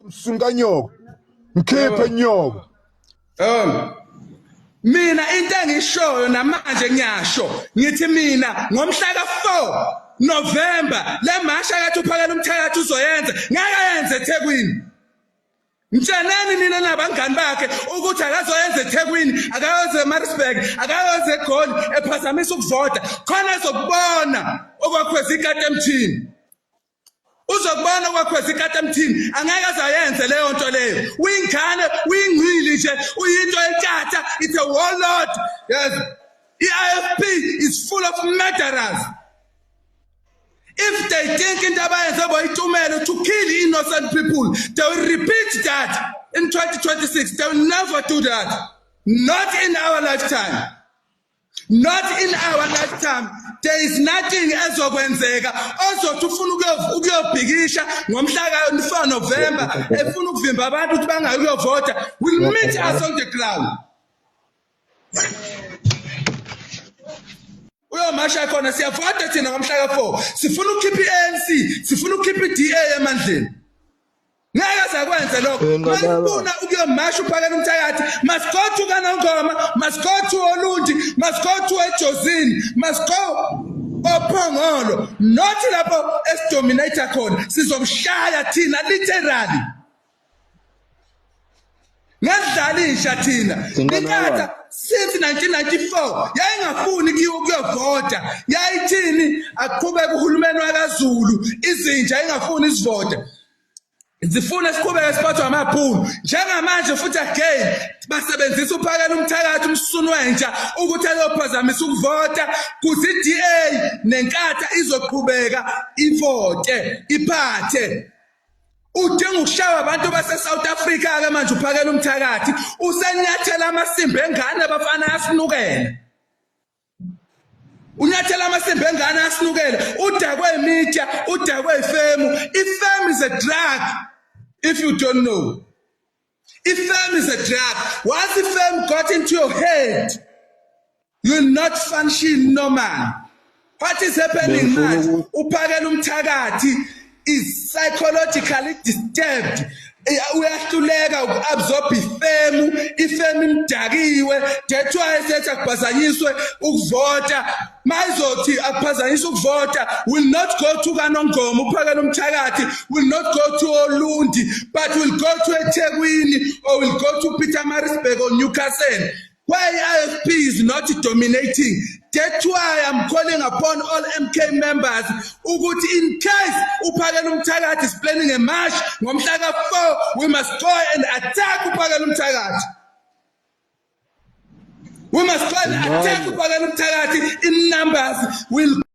Msunkanyoko. Mkhiphe nyoko. Mina into engishoyo namanje ngiyasho ngithi mina ngomhla ka-4 November le masha kathi uphakela umthakathi uzoyenza ngeke ayenze eThekwini. Mtsheneni nina nabangani bakhe ukuthi akazoyenza eThekwini, akayoze eMaritzburg, akayoze eGoli ephazamisa ukuvota. Khona ezokubona okwakhweza ikati emthini. Uzokubona okwakhweza ikati emthini, angeke azayenze leyo nto leyo. Uyingane, uyingcili nje, uyinto enkatha, it's a warlord. Yes. I-IFP is full of murderers. If they think into abayenze boyitumelo to kill innocent people, they will repeat that in 2026. They will never do that. Not in our lifetime. Not in our lifetime. There is nothing ezokwenzeka ozothi ufuna ukuyobhikisha ngomhla ka-4 November efuna ukuvimba abantu ukuthi bangayi ukuyovota will meet us on the ground. Uyomasha khona siyavota thina ngomhla ka-4 sifuna ukukhipha i-ANC sifuna ukukhipha i-DA emandleni. Ngeke azakwenze lokho. Masifuna ukuyomasha uphakela umthakathi must go to kaNongoma, must go to Olundi, must go to eJozini, must go oPhongolo, not lapho esidominate khona. Sizomshaya thina literally. Ngadlala insha thina. Inkatha since 1994 yayingafuni kuyovota. Yayithini aqhubeke uhulumeni wakaZulu izinja ingafuni isivote. Zifuna siqhubeke siphathwe amabhunu njengamanje futhi again basebenzisa uphakela umthakathi umsunu wentsha ukuthi ayophazamisa ukuvota kuze i-DA nenkatha izoqhubeka ivote iphathe. Udinga ukushawa abantu base-South Africa ke manje uphakela umthakathi usenyathela amasimba engane abafana asinukela. Unyathela amasimba engane asinukela udakwe imedia udakwe ifemu. Ifemu is a drug if you don't know. Ifem is a drug. Once ifem got into your head, you will not function normal. What is happening manje? Uphakela umthakathi is psychologically disturbed. Uyahluleka uku-absorb ifemu, ifemu imdakiwe, that's why esethi akuphazanyiswe ukuvota. Mayizothi akuphazanyiswe ukuvota, will not go to kaNongoma, uphakela umthakathi, will not go to Olundi, but will go to eThekwini or will go to Pietermaritzburg or Newcastle. Why IFP is not dominating? That's why I'm calling upon all MK members ukuthi in case uphakela umthakathi is planning a march ngomhla ka-4 we must go and attack uphakela umthakathi. We must go and attack uphakela umthakathi in numbers. Will